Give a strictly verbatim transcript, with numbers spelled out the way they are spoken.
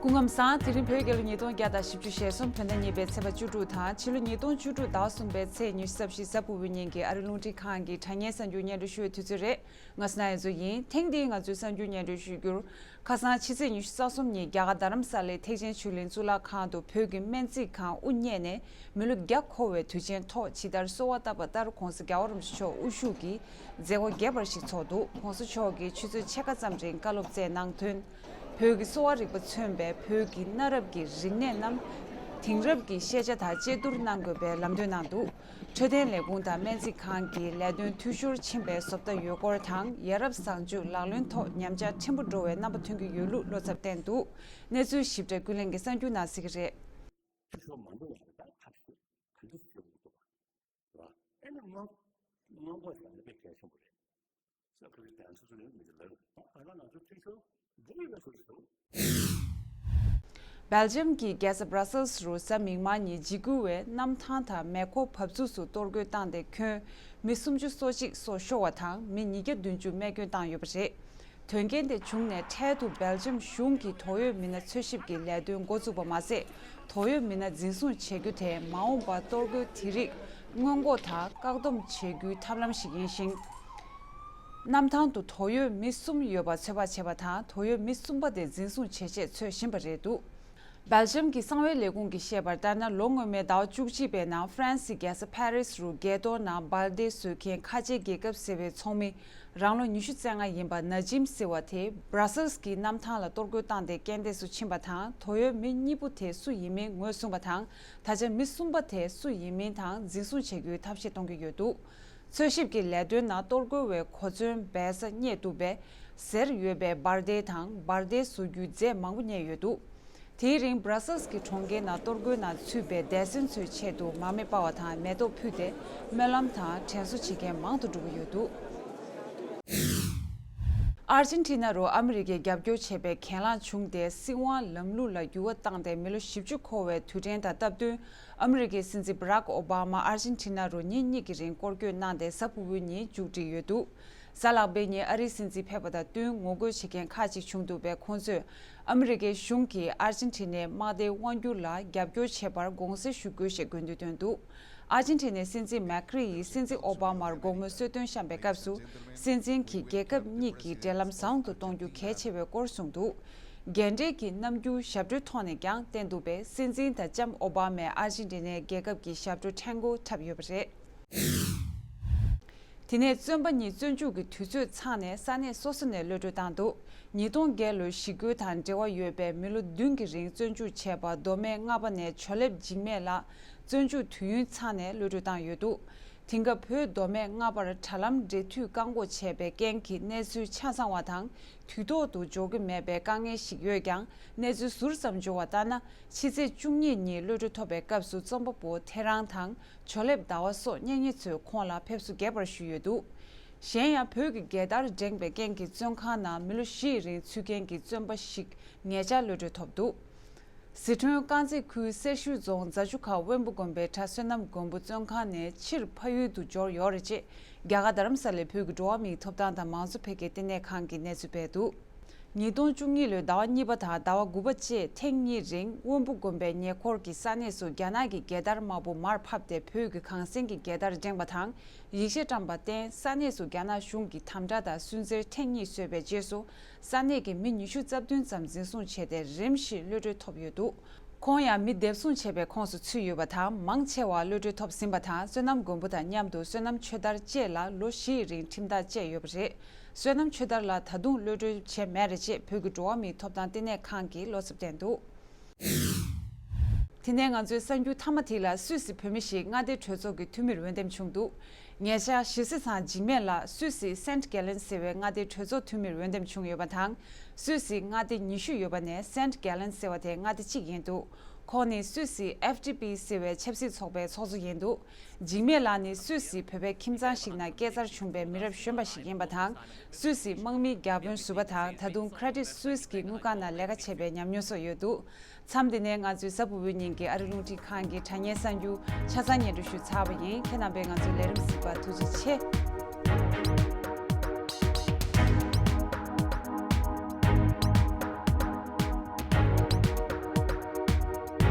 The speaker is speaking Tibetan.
སྐུ་ཁམས་བཟང་། དེ་རིང་བོད་རྒྱལ་ལོ་ཉིས་སྟོང་བརྒྱ་དང་བཞི་བཅུ་ཞེ་གསུམ་བོད་ཟླ་གཉིས་པའི་ཚེས་པ་བཅུ་དྲུག་དང་ཕྱི་ལོ་ཉིས་སྟོང་བཅུ་དྲུག་ཟླ་བ་གསུམ་པའི་ཚེས་ཉི་ཤུ་རྩ་བཞི་གཟའ་ཕུར་བུའི་ཉིན་གྱི་ཨ་རི་རླུང་འཕྲིན་ཁང་གི་དྲ་བརྙན་གསར་འགྱུར་སྙན་སྒྲོན་ཞུ་བའི་དུས་ཚོད་རེད། ང་སི་ན་ཡ་མཚོ་ཡིན། ཐེངས་འདིའི་ང་ཚོའི་གསར་འགྱུར་སྙན་སྒྲོན་ཞུ་རྒྱུར། ཁ་སང་ཕྱི་ཚེས་ཉི་ཤུ་རྩ་གསུམ་ཉིན་རྒྱ་གར་རྡ་རམ་ས་ལའི་ཐེག་ཆེན་ཆོས་གླིང་གཙུག་ལག་ཁང་དུ་བོད་ཀྱི་སྨན་རྩིས་ཁང་དབུ་བརྙེས་ནས་མི་ལོ་བརྒྱ་འཁོར་བའི་དུས་ཆེན་ཐོག་ཇི་ལྟར་གསོལ་བ་བཏབ་པ་ལྟར་༧གོང་ས་༧རྒྱལ་བ་རིན་པོ་ཆེ་མཆོག་དབུ་བཞུགས་ཀྱིས་མཛད་སྒོ་རྒྱས་པ་ཞིག་ཚོགས་འདུག ༧གོང་ས་མཆོག་གིས་ཆུ་ཚོད་ཕྱེད་ཀ་ཙམ་རིང་བཀའ་སློབ་སྩལ་གནང་དོན། བོད་ཀྱི་གསོ་བ་རིག་པ་མཚོན་པའི་བོད་ཀྱི་གནའ་རབས་ཀྱི་རིག་གནས་རྣམས་དེང་རབས་ཀྱི་ཤེས་བྱ་དང་དཔྱད་བསྡུར་གནང་དགོས་པའི་ལམ་སྟོན་གནང་འདུག་འཕྲོད་བསྟེན་ལས་ཁུངས་དང་སྨན་རྩིས་ཁང་གི་ལས་དོན་འཐུས་ཤོར་ཕྱིན་པའི་བཟོ་ལྟ་ཡོད་སྐོར་དང་ཡ་རབས་བཟང་སྤྱོད་ལག་ལེན་ཐོག་ཉམས་ཆག་ཕྲན་བུ་འགྲོ་བའི་རྣམ་པ་ཐོན་གྱི་ཡོད་ལུགས་བློ་འཚབ་བསྟན་འདུག་གནས་ཚུལ་ཞིབ་ཕྲ་ཀུན་གླེང་གིས་གསར་འགྱུར་གནང་གཟིགས་ཀྱི་རེད། འཐུས་ཤོར་མང་པོ་ཡོང་བ་དང་ཐབས་ཤེས་ག་འདྲ་སེ་སྤྲད་དགོས་འདུག་བ། ཨེ་ནི་སྔོན་སྔོན་འགོག་བྱས་ན་དཔེ་གལ་ཆེན་པོ་རེད། ས་ཁུལ་དང་སོ་སོ་ནས་མི་ཚེ་ལ་ད་ལྟ་ང་ཚོ་འཐུས་ཤོར་འགྲོ་ཡི་མེད་ཁུལ་དུ། སྦེལ་ཇམ་གྱི་རྒྱལ་ས་བྷ་ར་སེལ་སི་རུ་གཟའ་མིག་དམར་ཉིན་འཇིགས་སྐུལ་བས་གནམ་ཐང་དང་མེ་འཁོར་བབས་ཚུགས་སུ་གཏོར་རྒོལ་བཏང་སྟེ་ཁྱོན་མི་སུམ་ཅུ་སོ་གཅིག་སོགས་ཤོར་བ་དང་མི་ཉིས་བརྒྱ་བདུན་ཅུ་རྨས་སྐྱོན་བཏང་ཡོད་པ་རེད། དོན་རྐྱེན་དེ་བྱུང་ནས་འཕྲལ་དུ་སྦེལ་ཇམ་གཞུང་གིས་དོགས་ཡོད་མི་སྣ་འཚོལ་ཞིབ་ཀྱི་ལས་དོན་འགོ་བཙུགས་པ་མ་ཟད། དོགས་ཡོད་མི་སྣ་འཛིན་བཟུང་བྱེད་རྒྱུ་དེ་མ་འོངས་པར་གཏོར་རྒོལ་དེ་རིགས་སྔོན་འགོག་དང་བཀག་སྡོམ་བྱེད་རྒྱུའི་ཐབས་ལམ་ཞིག་ཡིན་ཞིང་། གནམ་ཐང་དུ་དོགས་ཡོད་མི་གསུམ་ཡོད་པ་ཚོད་དཔག་བྱས་པ་དང་དོགས་ཡོད་མི་གསུམ་པ་དེ་འཛིན་བཟུང་བྱེད་ཆེད་འཚོལ་བཞིན་པ་རེད་འདུག་སྦེལ་ཇམ་གྱི་གསང་བའི་ལས་ཁུངས་ཀྱིས་བཤད་པར་ལྟར་ན། ལོ་སྔོན་མའི་ཟླ་བ་བཅུ་གཅིག་པའི་ནང་ཧྥ་རན་སིའི་རྒྱལ་ས་ཕ་རི་སི་རུ་སྒལ་གཏོར་ནང་འབར་མདེལ་བཟོ་མཁན་ཁ་ཆེའི་རྒྱལ་ཁབ་ཟེར་བའི་ཚོགས་མི་རང་ལོ་ཉི་ཤུ་རྩ་ལྔ་ཡིན་པ་ན་ཇིམ་ཟེར་བ་དེ་བྷ་ར་སེལ་སི་གི་གནམ་ཐང་ལ་གཏོར་རྒོལ་བཏང་སྟེ་རྐྱེན་འདས་སུ་ཕྱིན་པ་དང་། དོགས་ཡོད་མི་གཉིས་པོ་དེ་སུ་ཡིན་མིན་ངོས་བཟུང་བ་དང་། ད་ཆ་མི་གསུམ་པ་དེ་སུ་ཡིན་མིན་དང་འཛིན་བཟུང་བྱེད་རྒྱུའི་ཐབས་ཤེས་གཏོང་གི་ཡོད་འདུག་འཚོལ་ཞིབ་ཀྱི་ལས་དོན་ནང་གཏོར་རྒོལ་བའི་གོ་མཚོན་སྦས་ས་རྙེད་ཐུབ་པའི་གཟེར་ཡོད་པའི་འབར་མདེལ་དང་འབར་མདེལ་བཟོ་རྒྱུའི་རྫས་མང་པོ་རྙེད་ཡོད་འདུག་དེའི་རིང་བྷ་ར་སེལ་སི་གི་གྲོང་ཁྱེར་ནང་གཏོར་རྒོལ་ནང་ཚུད་པའི་འདས་གསོན་ཚོའི་ཆེད་དུ་མར་མེ་སྤར་བ་དང་མེ་ཏོག་ཕུལ་ཏེ་སྨོན་ལམ་དང་དྲན་གསོ་བྱེད་མཁན་མང་དུ་འགྲོ་གི་ཡོད་འདུག་ཨར་ཇེན་ཊི་ན་རུ་ཨ་མི་རི་ཀས་རྒྱབ་སྐྱོར་བྱས་པའི་གྱེན་ལངས་བྱུང་སྟེ་སྲིད་དབང་ལམ་ལུགས་ལ་འགྱུར་བ་བཏང་སྟེ་མི་ལོ་བཞི་བཅུ་འཁོར་བའི་དུས་དྲན་དང་སྟབས་བསྟུན། ཨ་མི་རི་ཀའི་སྲིད་འཛིན་བྷ་རག་ཨོ་བྷ་མ་ཨར་ཇེན་ཊི་ན་རུ་ཉིན་གཉིས་ཀྱི་རིང་སྐོར་སྐྱོད་གནང་སྟེ་གཟའ་ཕུར་བུའི་ཉིན་མཇུག་སྒྲིལ་ཡོད་འདུག་གཟའ་ལྷག་པའི་ཉིན་ཨ་རིའི་སྲིད་འཛིན་ཕེབས་པ་དང་བསྟུན་ངོ་རྒོལ་བྱེད་མཁན་ཁག་ཅིག་བྱུང་འདུག་པའི་ཁོང་ཚོས་ཨ་མི་རི་ཀའི་གཞུང་གིས་ཨར་ཇེན་ཊི་ནའི་དམག་སྡེའི་དབང་སྒྱུར་ལ་རྒྱབ་སྐྱོར་བྱེད་པར་དགོངས་སེལ་ཞུ་དགོས་ཞེས་དགོས་འདུན་བཏོན་འདུག་ཨར་ཇེན་ཊི་ནའི་སྲིད་འཛིན་མེག་ཀི་རི་ཡིས་སྲིད་འཛིན་ཨོ་བྷ་མར་དགོང་མོའི་གསོལ་སྟོན་བཤམས་པའི་སྐབས་སུ། སྲིད་འཛིན་གྱིས་རྒྱལ་ཁབ་གཉིས་ཀྱི་འབྲེལ་ལམ་བཟང་དུ་གཏོང་རྒྱུ་གལ་ཆེ་བའི་སྐོར་གསུངས་འདུག་རྒན་གྲས་ཀྱི་རྣམ་འགྱུར་ཞབས་བྲོའི་ཐོག་ནས་ཀྱང་བསྟན་འདུག་པས། སྲིད་འཛིན་དང་ལྕམ་ཨོ་བྷ་མས་ཨར་ཇེན་ཊི་ནའི་རྒྱལ་ཁབ་ཀྱི་ཞབས་བྲོ་ཕྲན་བུ་འཁྲབ་ཡོད་པ་རེད། དེ་ནས་བཙོན་པ་གཉིས་བཙོན་འཇུག་གི་དུས་ཚོད་ཚང་ནས་ས་གནས་སོ་སོ་ནས་གློད་གྲོལ་བཏང་འདུག་ཉིས་སྟོང་བརྒྱད་ལོའི་ཞི་རྒོལ་དང་འབྲེལ་བ་ཡོད་པའི་མི་ལོ་བདུན་གྱི་རིང་བཙོན་འཇུག་བྱས་པ་མདོ་སྨད་རྔ་པ་ནས་ཇོ་ལེབ་འཇིགས་མེད་ལགས་བཙོན་འཇུག་དུས་ཡུན་ཚང་ནས་གློད་གྲོལ་བཏང་ཡོད་འདུག་དེང་སྐབས་བོད་མདོ་སྨད་རྔ་པར་དྲ་ལམ་འབྲེལ་མཐུད་བཀག་འགོག་བྱས་པའི་རྐྱེན་གྱིས་གནས་ཚུལ་ཆ་ཚང་བ་དང་། དུས་ཐོག་ཏུ་འབྱོར་གྱི་མེད་པའི་དཀའ་ངལ་ཞིག་ཡོད་ཀྱང་། གནས་ཚུལ་ཟུར་ཙམ་འབྱོར་བ་ལྟར་ན། ཕྱི་ཚེས་བཅུ་གཉིས་ཉིན་གློད་གྲོལ་ཐོབ་པའི་སྐབས་སུ་རྩོམ་པ་པོ་ཐེ་རང་དང་ཇོ་ལེབ་ཟླ་བ་སོགས་གཉེན་ཉེ་ཚོས་ཁོང་ལ་ཕེབས་བསུ་རྒྱས་པར་ཞུས་ཡོད་འདུག་གཞན་ཡང་བོད་ཀྱི་རྒྱལ་དར་བསྒྲེངས་པའི་རྐྱེན་གྱིས་བཙོན་ཁང་ནང་མི་ལོ་བཞི་ཡི་རིང་ཚུད་མཁན་གྱི་བཙོན་པ་ཞིག་ཉེ་ཆར་གློད་གྲོལ་ཐོབ་འདུག་ཟི་ཁྲོན་དཀར་མཛེས་ཁུལ་སེར་ཤུལ་རྫོང་རྫ་ཆུ་ཁ་དབོན་པོ་དགོན་པའི་གྲྭ་བསོད་ནམས་མགོན་པོ་བཙོན་ཁང་ནས་ཕྱིར་ཕ་ཡུལ་དུ་འབྱོར་ཡོད་རེད་ཅེས་རྒྱ་གར་རྡ་རམ་ས་ལའི་བོད་ཀྱི་འགྲོ་བ་མིའི་ཐོབ་ཐང་དང་མང་གཙོ་འཕེལ་རྒྱས་ལྟེ་གནས་ཁང་གིས་གནས་ཚུལ་སྤེལ་འདུག་ཉིས་སྟོང་བཅུ་གཉིས་ལོའི་ཟླ་བ་གཉིས་པ་དང་ཟླ་བ་དགུ་པ་བཅས་ཐེངས་གཉིས་རིང་དབོན་པོ་དགོན་པའི་ཉེ་འཁོར་གྱི་ས་གནས་སུ་རྒྱ་ནག་གི་རྒྱལ་དར་དམར་པོ་མར་ཕབ་སྟེ་བོད་ཀྱི་གངས་སེང་གི་རྒྱལ་དར་བསྒྲེངས་པ་དང་། ཡིག་ཆ་བཀྲམ་པར་བརྟེན་ས་གནས་སུ་རྒྱ་ནག་གཞུང་གིས་དམ་དྲག་དང་སུན་གཙེར་ཐེངས་གཉིས་བཟོས་པའི་རྗེས་སུ། ས་གནས་ཀྱི་མི་ཉི་ཤུ་རྩ་བདུན་ཙམ་འཛིན་བཟུང་བྱས་ཏེ་རིམ་བཞིན་གློད་གྲོལ་ཐོབ་ཡོད་འདུག་ཁོང་ཡང་མི་སྡེབ་བཟུང་བྱས་པའི་ཁོངས་སུ་ཚུད་ཡོད་པ་དང་། མང་ཆེ་བ་གློད་གྲོལ་ཐོབ་ཟིན་པ་དང་། བསོད་ནམས་མགོན་པོ་དང་མཉམ་དུ་བསོད་ནམས་ཆོས་དར་བཅས་ལ་ལོ་བཞི་ཡི་རིང་ཁྲིམས་ཐག་བཅད་ཡོད་པ་རེད། བསོད་ནམས་ཆོས་དར་ལགས་ད་དུང་གློད་གྲོལ་བྱས་མེད་རེད་ཅེས་བོད་ཀྱི་འགྲོ་བ་མིའི་ཐོབ་ཐང་ལྟེ་གནས་ཁང་གིས་བློ་འཚབ་བསྟན་འདུག་དེ་ནས་ང་ཚོའི་གསར་འགྱུར་མཐའ་མ་དེ་ལ། སུད་སི་བོད་མི་ཞིག་མངའ་སྡེ་གྲོས་ཚོགས་ཀྱི་འཐུས་མིར་འོས་འདེམས་བྱུང་འདུག་ཉེ་ཆར་ཞི་བསེ་ཚང་འཇིགས་མེད་ལགས་སུད་སིའི་སེན་ཊི་གེ་ལན་ཟེར་བའི་མངའ་སྡེའི་གྲོས་ཚོགས་འཐུས་མིར་འོས་འདེམས་བྱུང་ཡོད་པ་དང་། སུད་སིའི་མངའ་སྡེ་ཉི་ཤུ་ཡོད་པ་ནས་སེན་ཊི་གེ་ལན་ཟེར་བ་དེ་མངའ་སྡེ་གཅིག་ཡིན་འདུག་ཁོང་ནི་སུད་སིའི་ཨེཕ་ཌི་པི་ཟེར་བའི་ཆབ་སྲིད་ཚོགས་པའི་ཚོགས་གཙོ་ཡིན་འདུག་འཇིགས་མེད་ལགས་ནི་སུད་སིའི་བོད་པའི་ཁྱིམ་ཚང་ཞིག་ནང་སྐྱེས་འཚར་བྱུང་པའི་མི་རབས་གཞོན་པ་ཞིག་ཡིན་པ་དང་། སུད་སིའི་དམག་མིའི་བརྒྱ་དཔོན་ཟུར་པ་དང་། ད་དུང་Credit Suisse་གི་དངུལ་ཁང་ནང་ལས་ཀ་བྱས་པའི་ཉམས་མྱོང་སོགས་ཡོད་འདུག་མཚམས་འདི་ནས་ང་ཚོའི་གཟའ་ཕུར་བུའི་ཉིན་གྱི་ཨ་རི་རླུང་འཕྲིན་ཁང་གི་དྲ་བརྙན་གསར་འགྱུར་ཆ་ཚང་སྙན་སྒྲོན་ཞུས་ཚར་བ་ཡིན། ཁྱེད་རྣམ་པས་ང་ཚོའི་ལས་རིམ་གཟིགས་པར་ཐུགས་རྗེ་ཆེ།